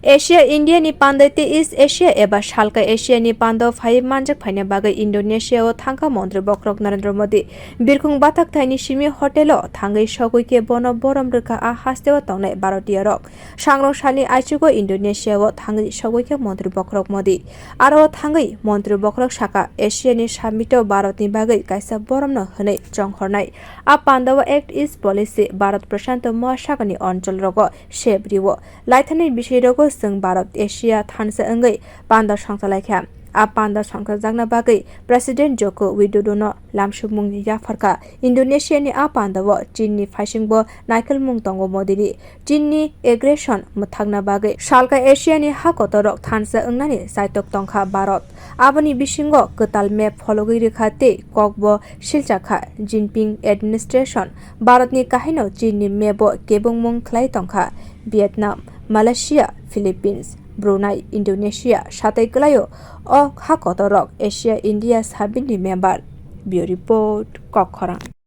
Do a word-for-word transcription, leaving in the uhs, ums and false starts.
Asia India ni pandai tei East Asia eba Salka Asia ni pandao phaiwi manjak phaina bagwi Indonesia o thangkha Montri Bokhorok Narendra Modi. Birkhung bathak thaini simi hotel o thangwi sogwi khe bono borom rwkha a hasteo tongnai Bharatiyarok. Sangrong salni aichugo Indonesia o thangwi sogwi khe Montri Bokhorok Modi. Aro thangwi Montri Bokhorok saka Asia ni summit o Bharat ni bagwi kaisa borom no hwnwi chonghornai. A pandao Act East Policy Bharat Prashanto Mahasagor ni onchol rogo sep rio. Laithani bisingtwi chwng Bharat Asia thansa wngwi panda songchalaikha. A panda songchajakna bagwi President Joko Widodo no lamsukmung yapharkha. Indonesia ni a pandao Chin ni phaisingbo naikolmung tongo Modi ni. Chin ni aggression mwthakna bagwi Salka Asia ni ha kotorrok thansa wngnani chaitok tongkha Bharat. Aboni bisingo kwtal map phologwi rwkha tei kokbo silchakha Jinping administration. Bharatni kahaino Chinni map-o kebengmung khlai tongkha Vietnam, Malaysia, Philippines, Brunei, Indonesia, satwi kwlaio o ha kotorrok Asia India sabinni member. Bureau Report, Kokkhorang.